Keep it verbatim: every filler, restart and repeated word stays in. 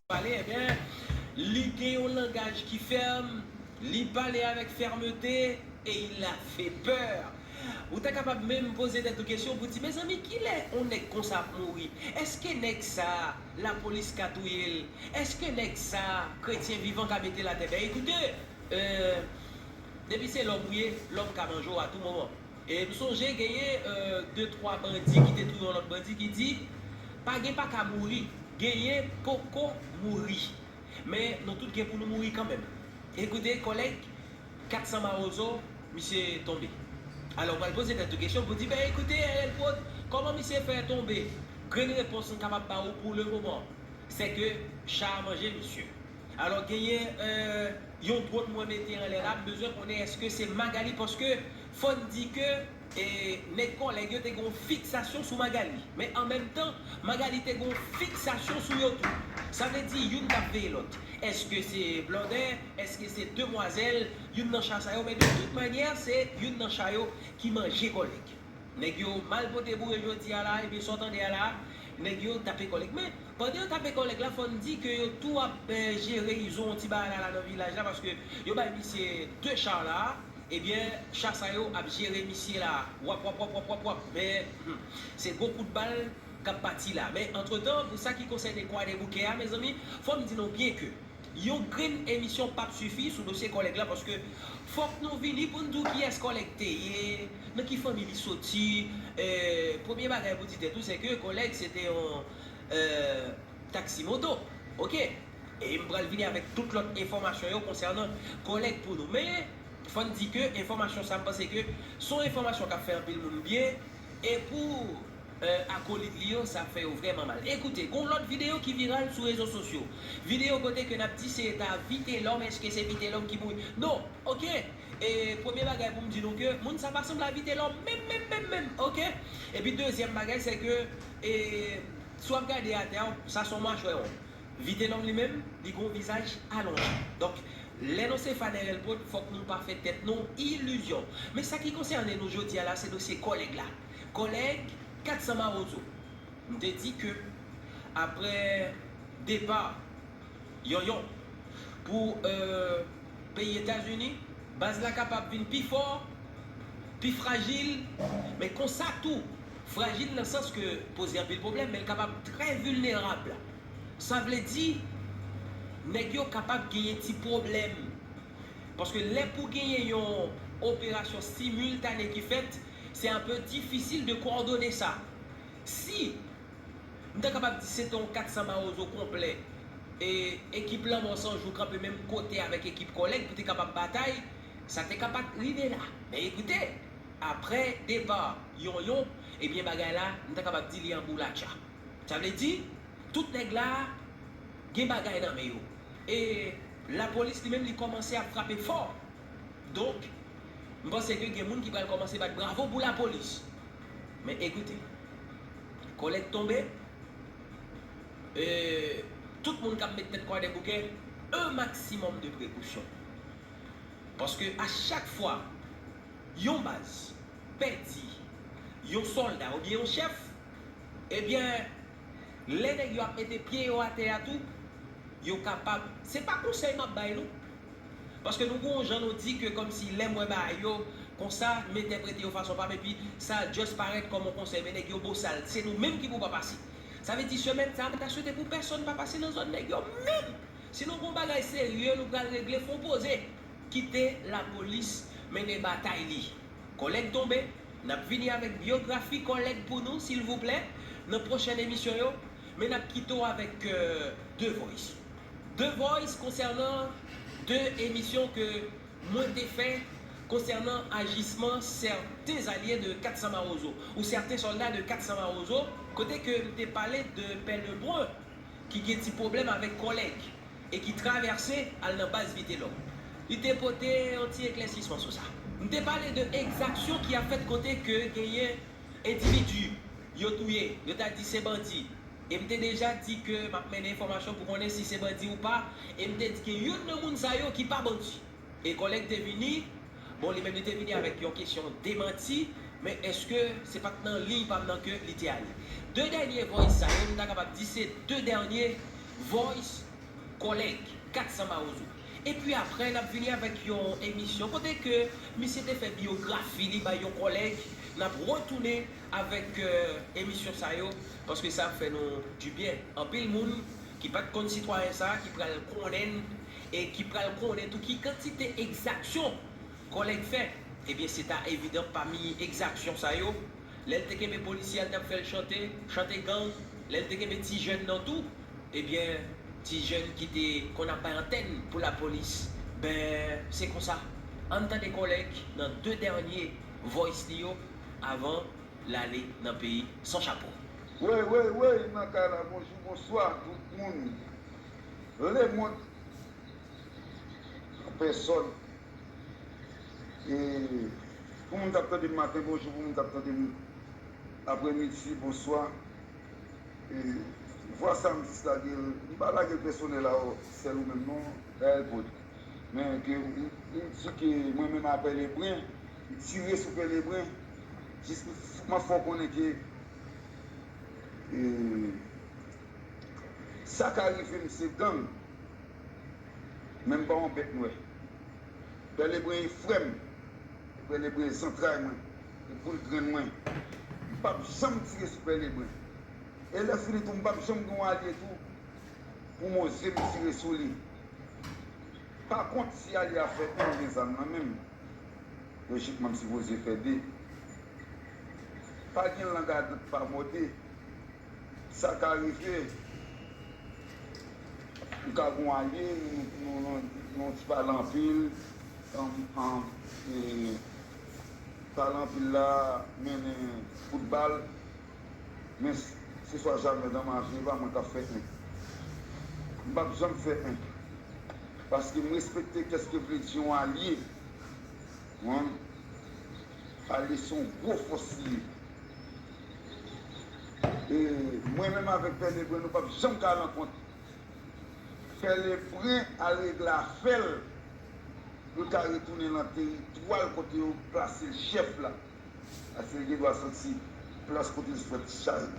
pale, ebyen, li gen yon langaj ki fèm, li pale avèk fèmte, et il a fait peur. Ou ta kapab menm poze tèt ou kesyon pou di, mezanmi, kilè yon nèg konsa ap mouri? Èske nèg sa, lapolis ka touye l? Èske nèg sa, kretyen vivan ka mete l atè? Ben, ekoute, euh, depi se lòm ou ye, lòm ka manje w a tou moman. E m sonje genyen, euh, de twa bandi ki te touye yon lòt bandi ki di, pa gen pa ka mouri, genyen poko mouri. Men nou tout gen pou nou mouri kanmenm. Ekoute, kòlèg, kat san Mawozo, misye tonbe. Alò, w pral poze tèt ou kesyon pou di, ben, ekoute, R L Prod, kòman misye fè tonbe? Grenn repons m kapab ba ou pou le moman, se ke cha a manje misye. Alò, genyen, euh, yon dwòn mwen mete anlè la, m bezwen konnen èske se Magali, paske fò n di ke, e, nèg kòlèg yo te gen yon fiksasyon sou Magali. Men an menm tan, Magali te gen yon fiksasyon sou yo tou. Sa vle di, youn t ap veye lòt. Èske se blòdè? Èske se demwazèl? Youn nan cha sa yo, men de tout manyè, se youn nan cha yo ki manje kòlèg. Nèg yo mal pote boure jodi a la, epi sa w tande a la, nèg yo tape kòlèg. Men, pandan yo tape kòlèg la, fò n di ke yo tou ap, eh, jere izo yon ti bagay la, la nan vilaj la, paske yo bay misye de cha la, ebyen, cha sa yo ap jere misye la, wap, wap, wap, wap, wap, wap. Men, hmm, se gwo kout bal k ap pati la. Men, antretan, pou sa ki konsène Kwadèboukè a, mezanmi, fò m di nou byen ke yon grenn emisyon p ap sifi sou dosye kòlèg la, paske fòk nou vini pou n di w kiyès kòlèg te ye, nan ki fanmi li soti. Eh, premye bagay pou di tèt ou, se ke kòlèg se te yon, eh, taksi moto. Oke? E m pral vini avèk tout lòt enfòmasyon yo konsènan kòlèg pou nou. Men, fò n di ke enfòmasyon sa, m panse ke se yon enfòmasyon k ap fè anpil moun byen. E pou, eh, akolit li yo, sa fè yo vrèman mal. Ekoute, gon lòt videyo ki viral sou rezo sosyo. Videyo kote ke n ap di se ta Vitelòm, èske se Vitelòm ki mouri? Non, oke? E premye bagay pou m di nou ke moun sa pa sanble a Vitelòm, menm, menm, menm, menm, oke? Epi dezyèm bagay, se ke, e, si w ap gade atè a, sa se yon machwè, wi. Vitelòm li menm, li gon vizaj alonje. Donk, lè nou se fan R L Prod, fòk nou pa fè tèt nou ilizyon. Men sa ki konsène nou jodi a la, se dosye kòlèg la. Kòlèg kat san Mawozo. M te di ke aprè depa Yonyon pou, euh, peyi Etazini, baz la kapab vin pi fò, pi frajil, men konsa tou, frajil nan sans ke poze anpil pwoblèm, men l kapab trè vilnerab. Sa vle di, nèg yo kapab genyen ti pwoblèm. Paske lè pou genyen yon operasyon similtane ki fèt, se enpe difisil de kowòdone sa. Si m ta kapab di se te yon kat san Mawozo konplè, e ekip Lanmò San Jou kanpe menm kote avèk ekip Kòlèg pou te kapab batay, sa te kapab rive la. Men ekoute, aprè depa Yonyon, ebyen bagay la, m ta kapab di li an boulatcha. Sa vle di, tout nèg la gen bagay nan men yo. E lapolis li menm li kòmanse ap frape fò. Donk, m panse ke gen moun ki pral kòmanse bat bravo pou lapolis. Men ekoute, Kòlèg tonbe, e, tout moun k ap met tèt Kwadèboukè, un maximum de précaution. Paske a chak fwa yon baz pèdi yon sòlda oubyen yon chèf, ebyen, lè nèg yo ap mete pye yo atè a tou, yo kapab, se pa konsèy m ap bay nou. Paske nou gon jan nou di ke kòmsi lè m wè bagay yo konsa, m entèprete yo fason pa m, epi sa just parèt kòm yon konsèy, men nèg yo bosal, se nou menm ki pou pa pase. Sa vle di semèn sa a, m ta swete pou pèsonn pa pase nan zòn nèg yo menm. Si nou gon bagay serye nou pral regle, fè w poze. Kite lapolis mennen batay li. Kòlèg tonbe, n ap vini avèk byografi Kòlèg pou nou, silvouplè, nan pwochèn emisyon yo, men n ap kite w avèk, euh, The Voice. The Voice konsènan de emisyon ke mwen te fè konsènan ajisman sèten alye de kat san Mawozo, ou sèten sòlda de kat san Mawozo, kote ke m te pale de Pè Lebrun, ki gen ti pwoblèm avèk Kòlèg e ki travèse al nan baz Vitelòm. Li te pote yon ti eklèsisman sou sa. M te pale de egzaksyon ki ap fèt kote ke genyen endividi yo touye, yo ta di se bandi. E m te deja di ke m ap mennen enfòmasyon pou konnen si se bandi ou pa, e m te di gen youn nan moun sa yo ki pa bandi. E Kòlèg te vini, bon, li menm li te vini avèk yon kesyon demanti, men èske se pa t nan liy pa m nan ke li te ale? De dènye voice sa yo, m ta kapab di se de dènye voice Kòlèg, kat san Mawozo. Epi apre, n ap vini avèk yon emisyon kote ke misye te fè biyografi li bay yon kòlèg. N ap retounen avèk euh, emisyon sa yo, paske sa ap fè nou dibyen. Anpil moun ki pa t konn sitwayen sa, ki pral konnen l, e ki pral konnen tou ki kantite egzaksyon kòlèg fè. Ebyen, se ta evidan pami egzaksyon sa yo, lè l te kenbe polisye a, l t ap fè l chante, chante gang, lè l te kenbe ti jèn nan tou, ebyen, ti jèn ki te konn ap bay antèn pou lapolis, ben, se konsa. Ann tande kòlèg nan de dènye voice li yo avan l ale nan peyi san chapo. Wey, wey, wey, nan kay la, bonjou, bonswa, tout moun. Lemonn, an pèsòn. E pou moun k ap tande m maten, bonjou, pou moun k ap tande m apremidi, bonswa. E vwa sa m jis lage l, m pa lage l pèsonèl a sèl ou menm non, Gaël Paul. Men ke m di ke mwen menm a Pè Lebren, m tire sou Pè Lebren, jis m ap fè w konnen ke e, sa ka rive m se gang, men m pa yon bèt nwè. Pè Lebren e frè m, Pè Lebren e zantray mwen, e boul grenn mwen. M p ap janm tire sou Pè Lebren. E lè fini tou, m p ap janm gen yon alye tou pou m oze m tire sou li. Pa kont, si alye a fè en, m gen zam nan men m, lojikman m sipoze fè de. Pa gen lang adan pa mòde. Sa ka rive. Ou ka gen yon alye, nou, nou, nou, nou ti pale anpil, an, an, e, pale anpil la, mennen kout bal, men se swa jamè dan maje, e pa mwen k ap fè en. M p ap janm fè en. Paske m respekte kèske vle di yon alye. Wi. Alye se yon gwo fòs li ye. E mwen menm avèk Pè Lebren, nou p ap janm ka rankont. Pè Lebren al regle afè l pou l ka retounen nan teritwa l kote yo plase l chèf la. Paske l gen dwa soti plas kote l sot,